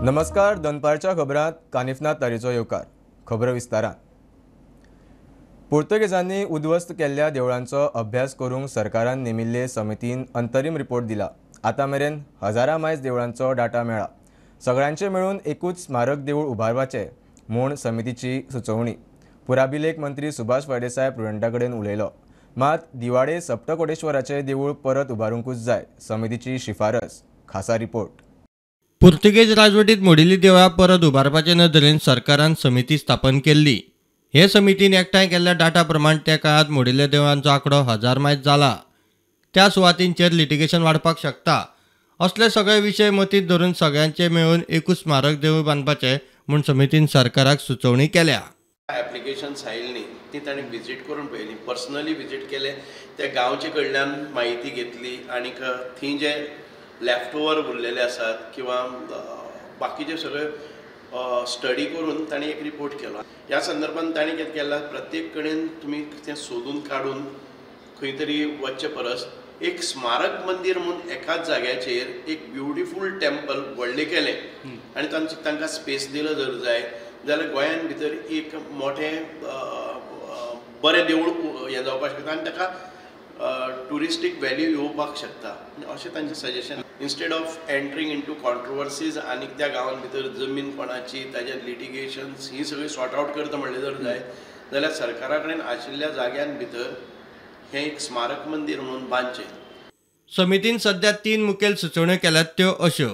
नमस्कार, दनपारच्या खबरांत कानिफनाथ तारीचो येवकार. खबर विस्तारान. पुर्तुगेजांनी उद्ध्वस्त केल्ल्या देवळांचो अभ्यास करूंक सरकारान नेमिल्ले समितीन अंतरीम रिपोर्ट दिला. आतां मेरेन हजारां मायज देवळांचो डाटा मेळ्ळा. सगळ्यांचे मेळून एकूच स्मारक देवूळ उबारपाचें म्हूण समितीची सुचोवणी. पुराभिलेख मंत्री सुभाष फळदेसाय प्रुडंटा कडेन उलयलो. मात दिवाडे सप्तकोटेश्वराचें देवूळ परत उबारूंकूच जाय, समितीची शिफारस. खासा रिपोर्ट. पुर्तुगेज राजवटीत मोडिल्ली देवळां परत उबारपाचे नदरेन सरकारान समिती स्थापन केल्ली. हे समितीन एकठांय केल्ल्या डाटा प्रमाण त्या काळांत मोडिल्ल्या देवळांचो आंकडो 1000 मायज जाला. त्या सुवातींचेर लिटिगेशन वाडपाक शकता. असले सगळे विशय मतींत धरून सगळ्यांचे मेळून एकूच स्मारक देवूळ बांदपाचें म्हूण समितीन सरकाराक सुचोवणी केल्या. एप्लिकेशन्स आयिल्लीं ती ताणें विजीट करून पळयली, पर्सनली विजीट केले, त्या गांवचे कडल्यान म्हायती घेतली आनीक थंय जे लेफ्ट ओवर उरलेले आसात किंवा बाकीचे सगळे स्टडी करून ताणें एक रिपोर्ट केलो. ह्या संदर्भान ताणें कितें केलां, प्रत्येक कडेन तुमी तें सोदून काडून खंय तरी वचचे परस एक स्मारक मंदीर म्हूण एकाच जाग्याचेर एक ब्युटिफूल टेम्पल व्हडलें केलें आनी तांकां स्पेस दिलो जर जाय जाल्यार गोंयान भितर एक मोठें बरें देवूळ हें जावपाक शकता आनी ताका ट्युरिस्टीक व्हॅल्यू येवपाक शकता, अशें तांचें suggestion. Instead of entering into controversies आनी त्या गांवान भितर जमीन कोणाची, ताजेर लिटिगेशन्स ही सगळी सॉर्ट आवट करता म्हणलें जर जाय जाल्यार सरकारा कडेन आशिल्ल्या जाग्यान भितर हें एक स्मारक मंदीर म्हणून बांदचें. समितीन सध्या 3 मुखेल सुचोवण्यो केल्यात त्यो अश्यो: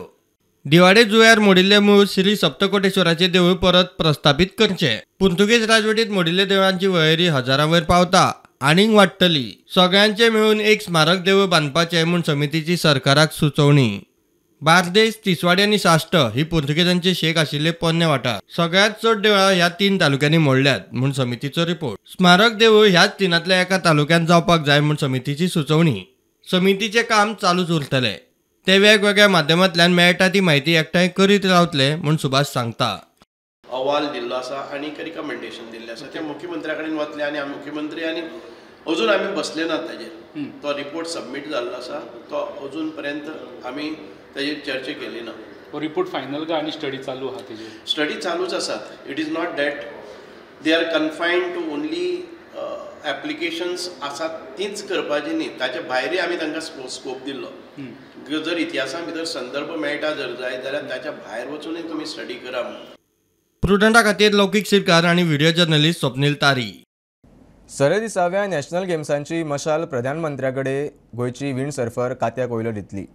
दिवाडे जुंव्यार मोडिल्ले मूळ श्री सप्तकोटेश्वराचे देवूळ परत प्रस्थापीत करचें. पुर्तुगेज राजवटीत मोडिल्ल्या देवळांची वळेरी 1000 वयर पावता, आनीक वाडटली. सगळ्यांचे मेळून एक स्मारक देवूळ बांदपाचें म्हूण समितीची सरकाराक सुचोवणी. बार्देस, तिसवाडी आनी साश्ट ही पुर्तुगेजांचे शेक आशिल्ले पोन्ने वाठार. सगळ्यांत चड देवळां ह्या 3 तालुक्यांनी मोडल्यात म्हूण समितीचो रिपोर्ट. स्मारक देवूळ ह्याच 3तल्या एका तालुक्यांत जावपाक जाय म्हूण समितीची सुचोवणी. समितीचें काम चालूच उरतलें. ते वेगवेगळ्या माध्यमांतल्यान मेळटा ती म्हायती एकठांय करीत रावतले म्हूण सुभाष सांगता. अहवाल दिल्लो आसा आनी रिकमेंडेशन दिल्लें आसा, तें मुख्यमंत्र्या कडेन वतलें आनी मुख्यमंत्री आनी अजून आमी बसले नात ताजेर. तो रिपोर्ट सबमीट जाल्लो आसा, तो अजून पर्यंत आमी ताजेर चर्चा केली ना. रिपोर्ट फायनल काय आनी स्टडी चालू आहा तेजेर? स्टडी चालूच आसात. It is not that they are confined to only applications आसात तीच करपाची न्ही, ताच्या भायरूय आमी तांकां स्कोप दिल्लो. जर इतिहासा भितर संदर्भ मेळटा जर जाय जाल्यार ताच्या भायर वचूनय तुमी स्टडी करा म्हणून. प्रुडंटा खातीर लौकीक शिरकार आनी व्हिडिओ जर्नलिस्ट स्वप्नील तारी. सरदिसाव्या नॅशनल गेम्सांची मशाल प्रधानमंत्र्या कडेन गोंयची विंड सर्फर कात्या कोयलो दितली,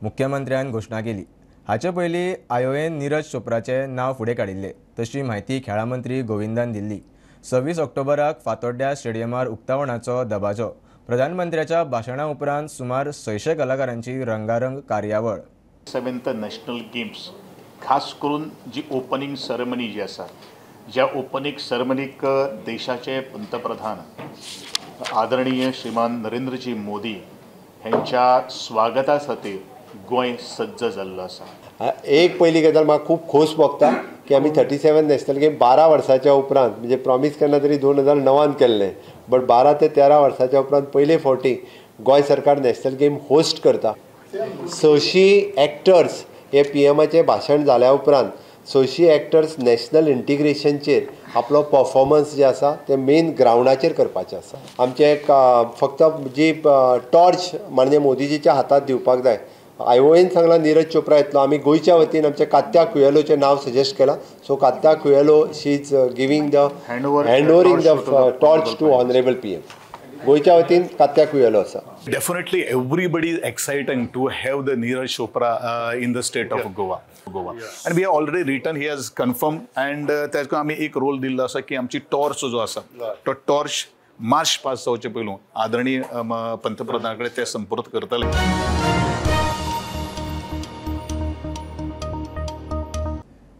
मुख्यमंत्र्यान घोशणा केली. हाचे पयलीं आयओएन नीरज चोप्राचें नांव फुडें काडिल्लें, तशी म्हायती खेळां मंत्री गोविंदान दिल्ली. 26 ऑक्टोबराक फातोड्ड्या स्टेडियमार उक्तावणाचो दबाजो. प्रधानमंत्र्याच्या भाशणा उपरांत सुमार 600 कलाकारांची रंगारंग कार्यावळ. 7th national games खास करून जी ओपनिंग सेरेमनी जी आसा, ज्या ओपनिंग सेरेमनीक देशाचे पंतप्रधान आदरणीय श्रीमान नरेंद्रजी मोदी ह्यांच्या स्वागता खातीर गोंय सज्ज जाल्लो आसा. एक पयली गजाल म्हाका खूब खोस भोगता की आमी 37 नॅशनल गेम 12 वर्साच्या उपरांत, म्हणजे प्रॉमीस केन्ना तरी 2009 केल्लें, बट 12 ते 13 वर्साच्या उपरांत पयले फावटी गोंय सरकार नॅशनल गेम होस्ट करता. 600 एक्टर्स हे पीएमाचें भाशण जाल्या उपरांत 600 एक्टर्स नॅशनल इंटिग्रेशनचेर आपलो परफॉर्मन्स जे आसा ते मेन ग्रावंडाचेर करपाचें आसा. आमचें फक्त जी टॉर्च माननीय मोदीजीच्या हातांत दिवपाक जाय. आयओएन सांगला नीरज चोप्रा येतलो, आमी गोंयच्या वतीन आमच्या कात्या कुयेलोचें नांव सजेस्ट केलां. So Katya Coelho she is giving the handovering the torch to honourable PM. गोंयच्या वतीन कात्या कुयेलो आसा. Definitely everybody is exciting to have the Neeraj Chopra in the state of Goa. And we have already written, he has confirm and ताका आमी एक role दिल्लो आसा की आमची टॉर्च जो आसा तो टॉर्च मार्च पास जावचे पयलू आदरणीय पंतप्रधाना कडेन ते संपर्क करतले.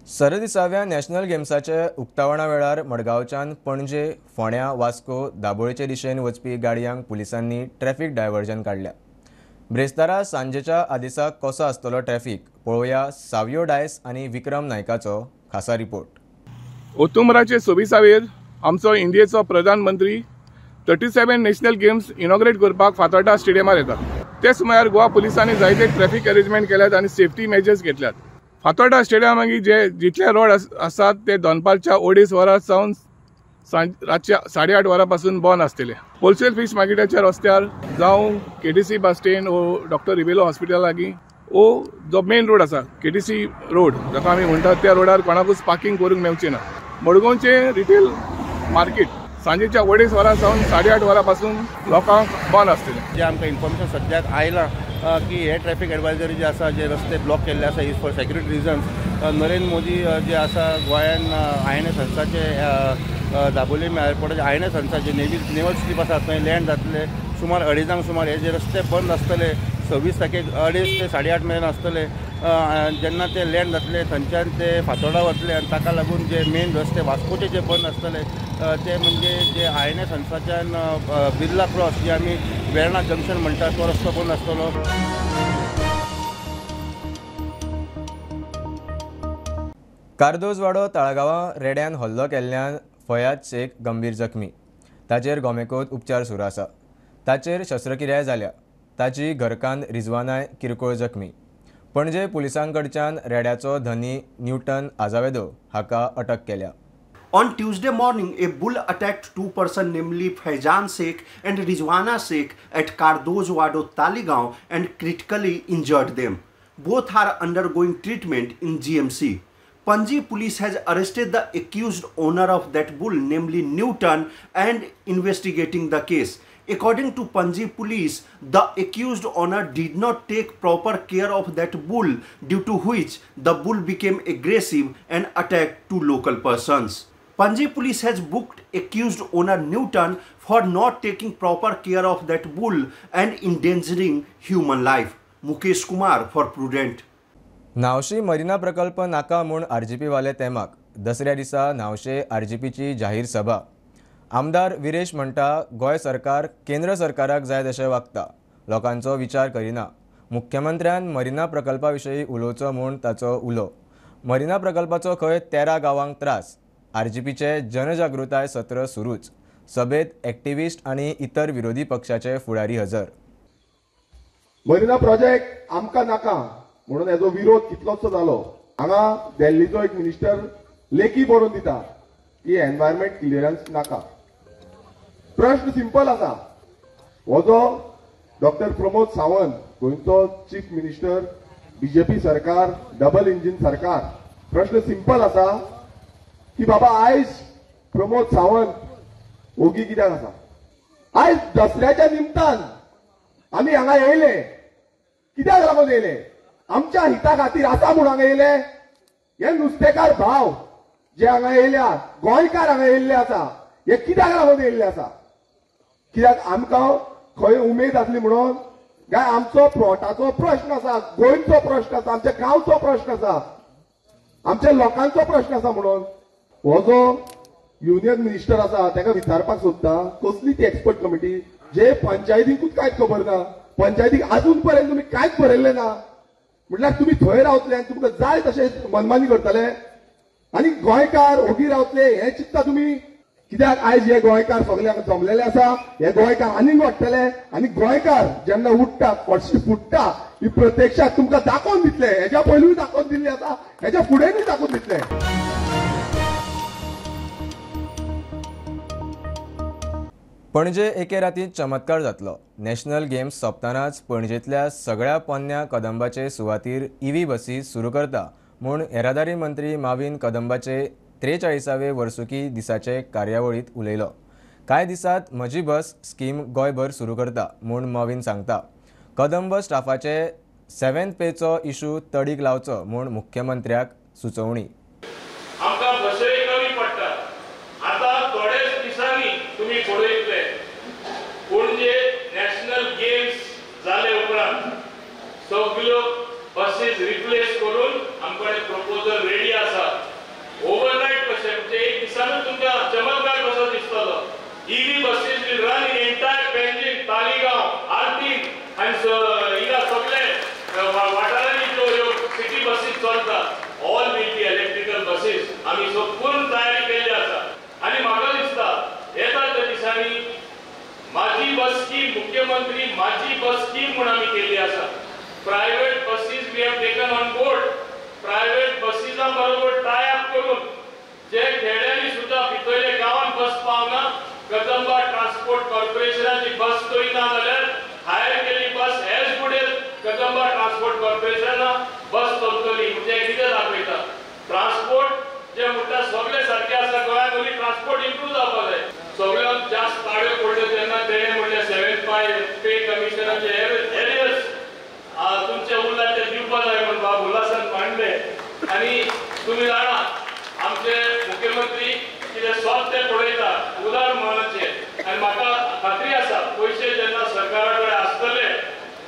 सरदिसाव्या नॅशनल गेम्साचे उक्तावणा वेळार मडगांवच्यान पणजे, फोंड्या, वास्को, दाबोळेचे दिशेन वचपी गाडयांक पुलिसांनी ट्रॅफिक डायव्हर्जन काडल्या. ब्रेस्तारा सांजेच्या आदेसाक कसो आसतलो ट्रॅफिक, पळोवया सावियो डायस आनी विक्रम नायकाचो खासा रिपोर्ट. ओतुमराचे 26वेर आमचो इंडियेचो प्रधानमंत्री 37 नॅशनल गेम्स इनॉग्रेट करपाक फातोर्डा स्टेडियमार येता. तेच म्हळ्यार गोवा पुलिसांनी जायते ट्रॅफिक अरेंजमेंट केल्यात आनी सेफ्टी मेजर्स घेतल्यात. फातोर्डा स्टेडियम मागीर जे जितले रोड आसात ते दनपारच्या 2:30 वरां सावन रातच्या 8:30 वरां पासून बंद आसतले. होलसेल फीश मार्केटाच्या रस्त्यार जावं KTC bus stand ओ डॉक्टर रिबेलो हॉस्पिटल लागीं ओ जो मेन रोड आसा KTC road जाका आमी म्हणटात त्या रोडार कोणाकूच पार्किंग करूंक मेळचें ना. मडगांवचें रिटेल मार्केट सांजेच्या 2:30 वरां सावन 8:30 वरां पासून लोकांक बंद आसतलें. जे आमकां इन्फॉर्मेशन सद्याक आयलां की हे ट्रॅफिक एडवायजरी जे आसा, जे रस्ते ब्लॉक केल्ले आसा is for security reasons. Narendra Modi जे आसा गोंयान INS हंसाचे दाबोलीम एअरपोर्टाचे INS हंसाचे नेवल स्ट्रीप आसा थंय लँड जातले सुमार 2:30 सुमार हे जे रस्ते बंद आसतले 26 तारखेक 2:30 ते 8:30 मेरेन आसतले. जेन्ना ते लँड जातले थंयच्यान ते फातोर्डा वतले आनी ताका लागून जे मेन रस्ते वास्कोचे जे बंद आसतले ते म्हणजे जे INS हंसाच्यान बिर्ला क्रॉस जे आमी वेर्णा जंक्शन म्हणटा तो रस्तो बंद आसतलो. कार्दोजवाडो ताळगांवां रेड्यान हल्लो केल्ल्यान फयाज शेख गंभीर जखमी. ताचेर गोमेकोत उपचार सुरू आसा. ताचेर शस्त्रक्रिया जाल्या. ताची घरकान्न रिजवानाय किरकोळ जखमी. पणजे पुलिसां कडच्यान रेड्याचो धनी न्यूटन आजावेदो हाका अटक केल्या. On Tuesday morning, a bull attacked two persons, namely Faizan Sheikh and Rizwana Sheikh, at Kardozwado, Taligaon, and critically injured them. Both are undergoing treatment in GMC. Panji police has arrested the accused owner of that bull, namely Newton, and investigating the case. According to Panji police, the accused owner did not take proper care of that bull, due to which the bull became aggressive and attacked two local persons. Panji police has booked accused owner Newton for not taking proper care of that bull and endangering human life. Mukesh Kumar for Prudent. Nhavshe marina प्रकल्प नाका म्हूण RGP वाले तेमाक. दसऱ्या दिसा न्हावशे RGPची जाहीर सभा. आमदार विरेश म्हणटा गोंय सरकार केंद्र सरकाराक जाय तशें वागता, लोकांचो विचार करिना. मुख्यमंत्र्यान मरिना प्रकल्पा विशीं उलोवचो म्हूण ताचो उलो. मरिना प्रकल्पाचो खंय 13 गांवांक त्रास. RGPचे जनजागृताय सत्र सुरूच. सभेत एक्टिविस्ट आनी इतर विरोधी पक्षाचे फुडारी हजर. मरिना प्रोजेक्ट आमकां नाका म्हणून हेजो विरोध कितलोसो जालो. हांगा दिल्लीचो एक मिनिस्टर लेखी बरोवन दिता की एनवायरमेंट क्लियरन्स नाका. प्रश्न सिंपल आसा, हो जो डॉक्टर प्रमोद सावंत गोंयचो चीफ मिनिस्टर, बीजेपी सरकार, डबल इंजीन सरकार, प्रश्न सिंपल आसा की बाबा आयज प्रमोद सावंत ओगी कित्याक आसा? आयज दसऱ्याच्या निमतान आमी हांगा येयले, कित्याक लागून येयले? आमच्या हिता खातीर आसा म्हूण हांगा येयले. हे नुस्तेकार भाव जे हांगा येयल्या, गोंयकार हांगा येयल्ले आसा, हे कित्याक लागून येयल्ले आसा? कित्याक आमकां खंय उमेद आसली म्हणून काय आमचो प्लॉटाचो प्रश्न आसा, गोंयचो प्रश्न आसा, आमच्या गांवचो प्रश्न आसा, आमच्या लोकांचो प्रश्न आसा म्हणून हो जो युनियन मिनिस्टर आसा ताका विचारपाक सोदता कसली ती एक्सपर्ट कमिटी जे पंचायतीकूच कांयच खबर ना. पंचायतीक आजून पर्यंत तुमी कांयच बरयल्लें ना, म्हटल्यार तुमी थंय रावतले आनी तुमकां जाय तशें मनमानी करतले आनी गोंयकार ओगी रावतले हें चिंतता तुमी? कित्याक आयज हे गोंयकार सगळे जमलेले आसा, हे गोंयकार आनीक वाडटले आनी गोंयकार जेन्ना उठ्ठा, फटशी फुट्टा, ही प्रत्यक्षात तुमकां दाखोवन दितले. हेज्या पयलूय दाखोवन दिल्ली आसा, हेज्या फुडेंय दाखोवन दितले. पणजे एके रातींत चमत्कार जातलो. नॅशनल गेम्स सोंपतनाच पणजेंतल्या सगळ्या पोन्न्या कदंबाचे सुवातीर EV बसी सुरू करता म्हूण येरादारी मंत्री माविन कदंबाचे 43वे वर्सुकी दिसाचे कार्यावळींत उलयलो. कांय दिसांत म्हजी बस स्कीम गोंयभर सुरू करता म्हूण माविन सांगता. कदंब स्टाफाचे 7th पेचो इशू तडीक लावचो म्हूण मुख्यमंत्र्याक सुचोवणी. सगळ्यो बसीस रिप्लेस करून आमकां प्रपोजल रेडी आसा. ओवरनायट कशें म्हणजे एक दिसानूच तुमकां चमत्कार कसो दिसतलो. EV buses will run in entire Panjim, Taleigao, Altinho आनी हिंगा सगळे वाठारांनी ज्यो ह्यो सिटी बसीस चलता all will be electrical buses. आमी संपूर्ण तयारी केल्ली आसा आनी म्हाका दिसता येता त्या दिसांनी माझी बस स्कीम, मुख्यमंत्री माझी बस स्कीम म्हूण आमी केल्ली आसा. Private buses we have taken on board. Private पयलीं ट्रान्सपोर्ट इम्प्रूव जावपाक जाय. सगळ्यांत जास्त पाड्यो पडल्यो तेन्ना तेणें म्हणलें 7th पे कमिशनाचे एरियर्स तुमचे उरला ते दिवपा जाय म्हूण बाब उल्हासान मांडले. आनी तुमी जाणा आमचे मुख्यमंत्री कितें स्वत ते पळयता उदार मनाचे आनी म्हाका खात्री आसा पयशे जेन्ना सरकारा कडेन आसतले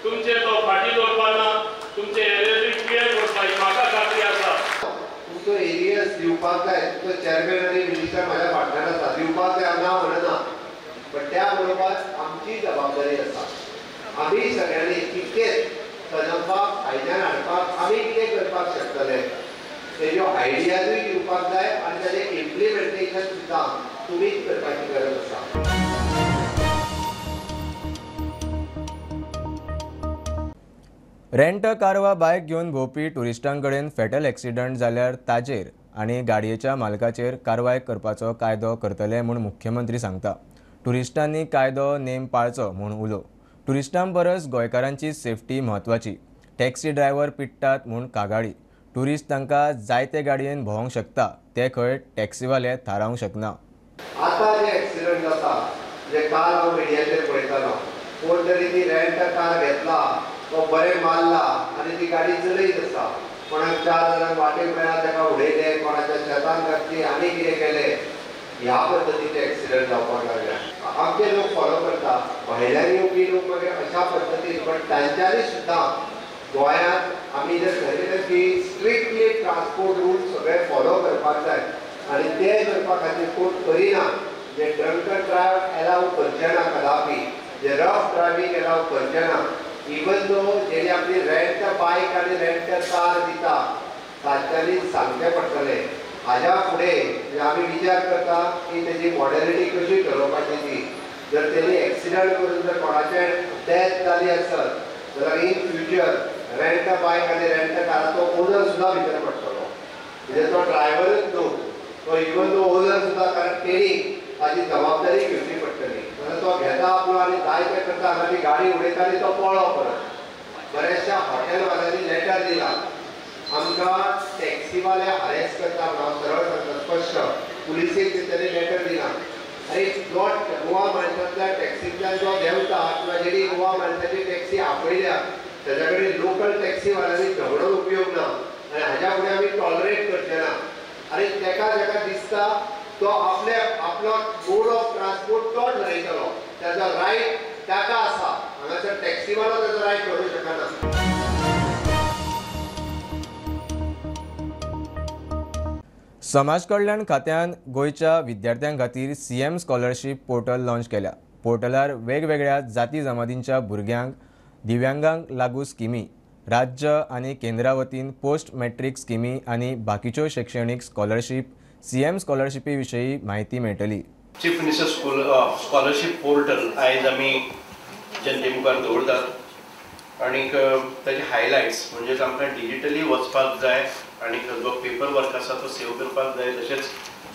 तुमचे तो फाटीं दवरपा ना, तुमचे एरियर्स क्लियर करपा ही म्हाका खात्री आसा. तुमचो एरियर्स दिवपाक जाय, तुमचो चेअरमॅन आनी मिनिस्टर म्हाज्या फाटल्यान आसा, दिवपाक जाय हांव ना म्हणना, पण त्या बरोबर आमची जबाबदारी आसा. आमी सगळ्यांनी तितकेच कदंबाक फायद्यान हाडपाक आमी कितें करपाक शकतले तेज्यो आयडियाजूय दिवपाक जाय आनी ताजें इम्प्लिमेंटेशन सुद्दां तुमीच करपाची गरज आसा. रेंट कार वा बायक घेवन भोंवपी ट्युरिस्टां कडेन फेटल एक्सिडंट जाल्यार ताजेर आनी गाडयेच्या मालकाचेर कारवाय करपाचो कायदो करतले म्हूण मुख्यमंत्री सांगता. ट्युरिस्टांनी कायदो नेम पाळचो म्हूण उलो. ट्युरिस्टां परस गोंयकारांची सेफ्टी म्हत्वाची. टॅक्सी ड्रायव्हर पिडटात म्हूण कागाळी. ट्युरिस्ट तांकां जायते गाडयेन भोंवंक शकता, ते खंय टॅक्सीवाले थारावंक शकना. आतां जे एक्सिडंट जाता जे काल हांव मिडियाचेर पळयतालो, कोण तरी ती रेंट कार घेतला, तो बरें मारला आनी ती गाडी चलयत आसा, कोणाक 4 जाणांक वाटेक मेळ्ळा ताका उडयले, कोणाच्या शेतान घातली आनी कितें केलें, ह्या पद्दतीचे एक्सिडंट जावपाक लागल्या. आमचे लोक फॉलो करता, भायल्यान येवपी लोक मागीर अशा पद्दतीन, पण तांच्यांनी सुद्दां गोंयांत आमी जर थरयलें की स्ट्रिक्टली ट्रान्सपोर्ट रूल सगळे फॉलो करपाक जाय आनी ते करपा खातीर कोण करिना, जे ड्रंकन ड्रायव्ह एलाव करचे ना कदापी, जे रफ ड्रायव्हींग एलाव करचे ना, इवन दो जेणी आपली रेंट बायक आनी रेंट कार दिता तांच्यांनी सांगचें पडटलें. हाज्या फुडें आमी विचार करता की तेजी मॉडेलिटी कशी ठरोवपाची ती, जर तेणी एक्सिडंट करून जर कोणाचें डेथ जाली आसत जाल्यार इन फ्युचर रेंट बायक आनी रेंट काराचो ओनर सुद्दां भितर पडटलो, म्हणजे तो ड्रायव्हरच न्हू, तो इवन दो ओनर सुद्दां, कारण तेणी ताजी जबाबदारी घेवची पडटली. जाल्यार तो घेता आपलो आनी जाय तें करता, हांगा ती गाडी उडयता आनी तो पळ्ळो परत. बऱ्याचशा हॉटेलवाल्यांनी लेटर दिला आमकां टॅक्सीवाले हरेस करता, हांव सरळ सांगता स्पश्ट, पुलिसेक तांणी लेटर दिला. आनी जो गोवा माणसांतल्या टॅक्सींतल्यान जो देंवता किंवा जेणी गोवा माणसाची टॅक्सी आपयल्या ताच्या कडेन लोकल टॅक्सीवाल्यांनी झगडो उपयोग ना आनी हाज्या फुडें आमी टॉलरेट करचे ना. आनी ताका जाका दिसता तो आपले आपलो मोड ऑफ ट्रान्सपोर्ट तो ठरयतलो, ताचो रायट ताका आसा, हांगासर टॅक्सीवालो ताचो रायट करूं शकना. समाज कल्याण खात्यान गोंयच्या विद्यार्थ्यां खातीर सीएम स्कॉलरशीप पोर्टल लॉन्च केल्या. पोर्टलार वेगवेगळ्या जाती जमातींच्या भुरग्यांक दिव्यांगांक लागू स्किमी, राज्य आनी केंद्रा वतीन पोस्ट मॅट्रीक स्किमी आनी बाकीच्यो शिक्षणीक स्कॉलरशीप सीएम स्कॉलरशिपी विशीं म्हायती मेळटली. चीफ मिनिस्टर स्कॉलरशीप पोर्टल आयज आमी जनते मुखार दवरतात आनीक ताजे हायलायट्स म्हणजेच आमकां डिजिटली वचपाक जाय आनीक जो पेपर वर्क आसा तो सेव करपाक जाय, तशेंच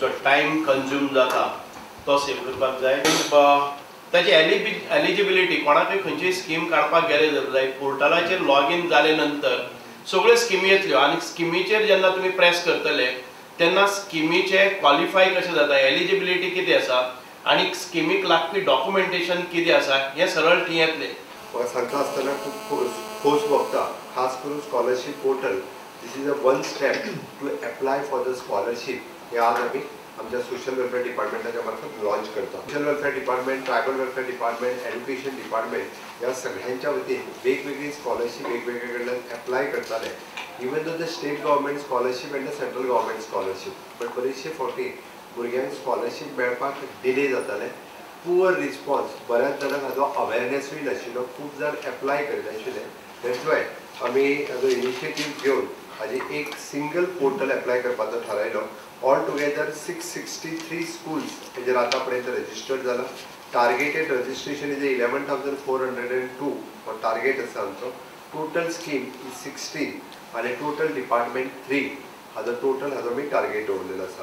जो टायम कंज्यूम जाता तो सेव करपाक जाय. ताची एलिजिबिलिटी कोणाकूय खंयचीय स्कीम काडपाक गेले जाल्यार पोर्टलाचेर लॉगीन जाले नंतर सगळ्यो स्किमी येतल्यो आनी स्किमीचेर जेन्ना तुमी प्रेस करतले तेन्ना स्किमीचे क्वॉलिफाय कशें जाता, एलिजिबिलिटी कितें आसा आनी स्किमीक लागपी डॉक्युमेंटेशन कितें आसा हें सरळ थंय येतलें. म्हाका सांगता आसतना खूब खोस भोगता, खास करून scholarship portal, this is a one step to apply for the scholarship. हे आज आमी आमच्या सोशल वेलफेअर डिपार्टमेंटाच्या मार्फत लॉन्च करता. Social welfare department, tribal welfare department, education department ह्या सगळ्यांच्या वतीन वेगवेगळी स्कॉलरशीप वेगवेगळे कडल्यान एप्लाय करताले. Even though the state government scholarship and the central government scholarship, but बरेचशे फावटी भुरग्यांक स्कॉलरशीप मेळपाक डिले जाताले. पुअर रिस्पॉन्स, बऱ्याच जाणांक हाजो अवेरनेसूय नाशिल्लो, खूब जाण एप्लाय करिनाशिल्ले. That's why आमी हाजो इनिशिएटीव घेवन हाजी एक सिंगल पोर्टल एप्लाय करपाचो थारायलो. ऑल टुगेदर 663 स्कूल्स हेजेर आतां पर्यंत रजिस्टर्ड जाला. टार्गेटेड रजिस्ट्रेशन is 11,402 हो टार्गेट आसा आमचो. टोटल स्कीम is 16 आनी टोटल डिपार्टमेंट 3 हाजो टोटल हाजो आमी टार्गेट दवरलेलो आसा.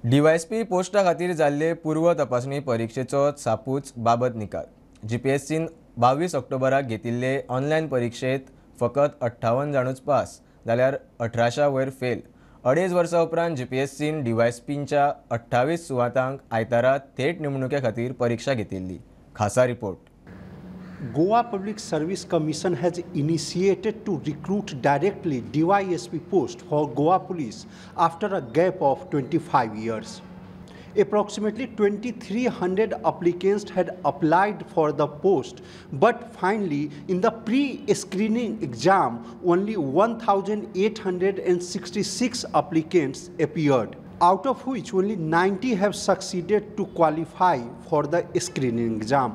डीवायएसपी पोस्टा खातीर जाल्ले पूर्व तपासणी परिक्षेचो सापूच बाबत निकाल. जीपीएससीन 22 ऑक्टोबराक घेतिल्ले ऑनलायन परिक्षेत फकत 58 जाणूच पास जाल्यार 1800 वयर फेल. 2.5 वर्सां उपरांत जीपीएससीन डीवायएसपींच्या 28 सुवातांक आयतारा थेट नेमणुके खातीर परीक्षा घेतिल्ली. खासा report. Goa Public Service Commission has initiated to recruit directly DYSP post for Goa Police after a gap of 25 years. Approximately 2300 applicants had applied for the post, but finally in the pre-screening exam only 1866 applicants appeared, out of which only 90 have succeeded to qualify for the screening exam,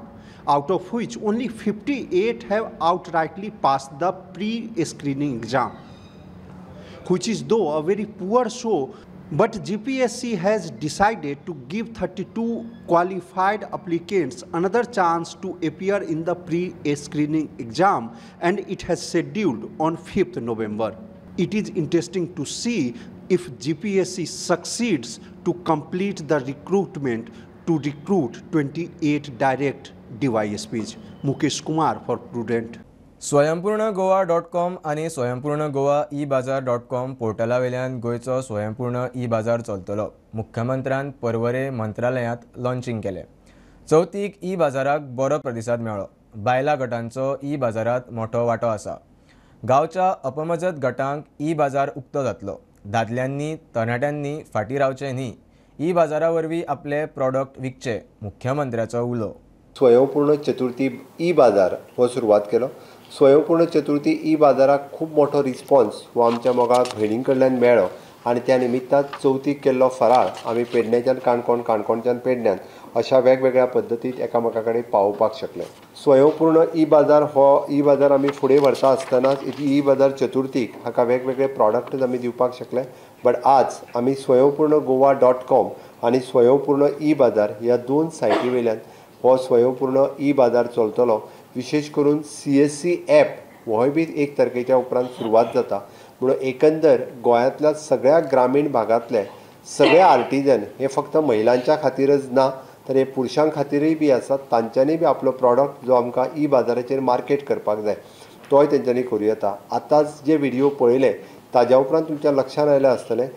out of which only 58 have outrightly passed the pre-screening exam, which is though a very poor show. But GPSC has decided to give 32 qualified applicants another chance to appear in the pre-screening exam, and it has scheduled on 5th November. It is interesting to see if GPSC succeeds to complete the recruitment to recruit 28 direct DYSPs. Mukesh Kumar for Prudent. Swayampurna Goa dot com आनी स्वयंपूर्ण Goa E बाजार dot com पोर्टला वयल्यान गोंयचो स्वयंपूर्ण E बाजार चलतलो. मुख्यमंत्र्यान पर्वरे मंत्रालयांत launching केलें. चवथीक ई बाजाराक बरो प्रतिसाद मेळ्ळो. बायलां गटांचो ई बाजारांत मोठो वांटो आसा. गांवच्या अपमजत गटांक ई बाजार उक्तो जातलो. दादल्यांनी तरणाट्यांनी फाटीं रावचें न्ही. ई बाजारा वरवीं आपले प्रॉडक्ट विकचे, मुख्यमंत्र्याचो उलो. स्वयंपूर्ण चतुर्थी ई बाजार हो सुरवात केलो. स्वयंपूर्ण चतुर्थी ई बाजाराक खूब मोठो रिस्पॉन्स हो आमच्या मोगाळ भयणीं कडल्यान मेळ्ळो आनी त्या निमित्तान चवथीक केल्लो फराळ आमी पेडण्याच्यान काणकोण, काणकोणच्यान पेडण्यान अशा वेगवेगळ्या पद्दतीत एकामेका कडेन पावोवपाक शकले. स्वयंपूर्ण ई बाजार हो ई बाजार आमी फुडें व्हरता आसतनाच ई बाजार चतुर्थीक हाका वेगवेगळे प्रॉडक्ट आमी दिवपाक शकले. बट आज आमी स्वयंपूर्ण गोवा डॉट कॉम आनी स्वयंपूर्ण ई बाजार ह्या दोन सायटी वयल्यान हो स्वयंपूर्ण ई बाजार चलतलो. विशेष करून CSC app होय बी 1 तारखेच्या उपरांत सुरवात जाता. म्हणून एकंदर गोंयांतल्या सगळ्या ग्रामीण भागांतले सगळे आर्टिजन हे फक्त महिलांच्या खातीरच ना तर हे पुरुषां खातीरय बी आसा. तांच्यांनी बी आपलो प्रॉडक्ट जो आमकां ई बाजाराचेर मार्केट करपाक जाय तोय तेंच्यांनी करूं येता. आतांच जे व्हिडियो पळयले ताज्या उपरांत तुमच्या लक्षांत आयलें आसतलें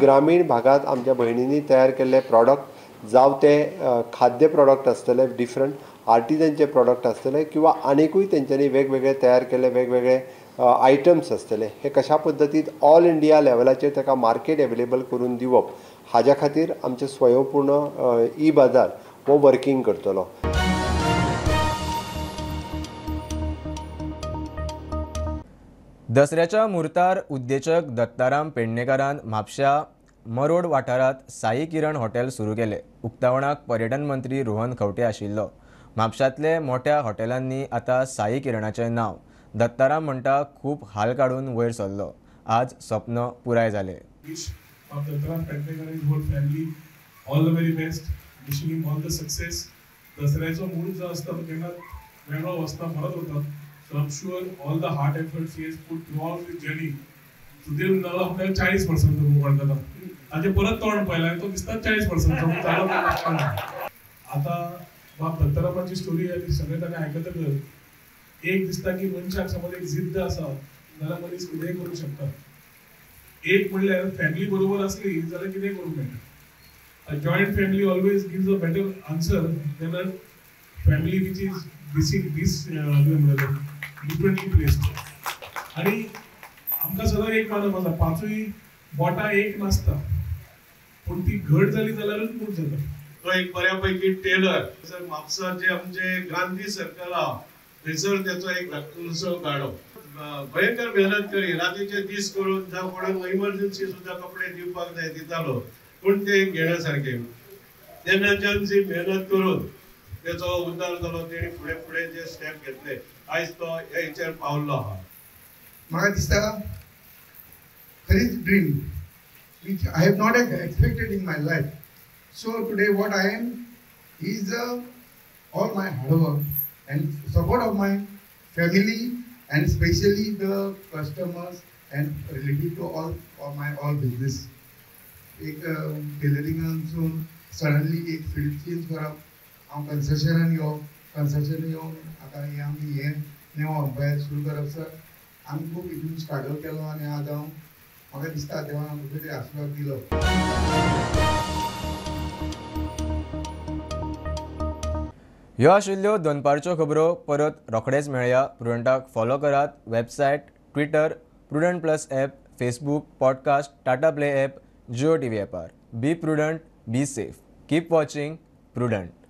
ग्रामीण भागांत आमच्या भयणींनी तयार केल्ले प्रॉडक्ट जावं ते खाद्य प्रॉडक्ट आसतले, डिफरंट आर्टिजनचे प्रॉडक्ट आसतले किंवा आनिकूय तेंच्यांनी वेगवेगळे तयार केल्ले वेगवेगळे आयटम्स आसतले, हे कशा पद्दतीन ऑल इंडिया लेवलाचेर ताका मार्केट एवेलेबल करून दिवप हाज्या खातीर आमचें स्वयंपूर्ण ई बाजार हो वर्किंग करतलो. दसऱ्याच्या मुहूर्तार उद्देजक दत्ताराम पेडणेकारान म्हापश्या मरोड वाठारांत साई किरण हॉटेल सुरू केलें. उक्तावणाक पर्यटन मंत्री रोहन खंवटे आशिल्लो. म्हापशांतले मोठ्या हॉटेलांनी आतां साई किरणाचें नांव. दत्ताराम म्हणटा खूब हाल काडून वयर सरलो, आज स्वप्न पुराय जालें. All the very best, wishing him all the success. दसऱ्याचो मूड जो आसता तो केन्ना वेगळो वचना, परत वता. So I am sure all the hard efforts he has put throughout the journey. Sudhir म्हणटालो आपल्याक 40 वर्सांचो मूव वळखता, ताजें परत तोंड पळयलें तो दिसता 40 वर्सांचो जालो. आतां बाब दत्तारामाची स्टोरी आनी सगळें ताणें आयकतकच एक दिसता की मनशाक समज एक जिद्द आसा जाल्यार मनीस कितेंय करूंक शकता. एक म्हणल्यार फॅमिली बरोबर आसली जाल्यार कितेंय करूंक मेळटा. A joint family always gives a better answer than a family which is differently placed. आणि आमकां सदां एक मानप आसा, पांचूय बोटां एक नासता पूण ती घट जाली जाल्यारूच मूठ जाता. तो एक बऱ्या पैकी टेलर म्हापसा जे आमचे गांधी सर्कल आहा थंयसर तेचो एक धाकटुसो गाडो. भयंकर मेहनत करी, रातीचे दीस करून जावं कोणाक इमर्जन्सी सुद्दां कपडे दिवपाक जाय दितालो, पूण ते घेण्या सारके तेन्नाच्यान जी मेहनत करून तेचो उद्धार जालो. तेणी फुडें फुडें जे स्टेप घेतले आयज तो ह्या हेचेर पावल्लो आहा. म्हाका दिसता खरीच dream which I have not expected in my life. So today what I am is all my hard work and support of my family and specially the customers and relative to all my all business. एक टेलरिंगानसून suddenly एक field change करप, हांव कन्स्ट्रक्शनान येवप, construction येवन आतां हें आमी हें नेवो अंपायर सुरू करप सर आमी खूब हितून स्ट्रगल केलो आनी आज हांव म्हाका दिसता देवान आमकां तरी आशिर्वाद दिलो. ह्यो आशिल्ल्यो दनपारच्यो खबरो. परत रोखडेच मेळया. प्रुडंटाक फॉलो करात. Website, Twitter, Prudent plus app, Facebook, podcast, Tata Play app, Jio TV ॲपार. Be prudent, be safe, keep watching Prudent.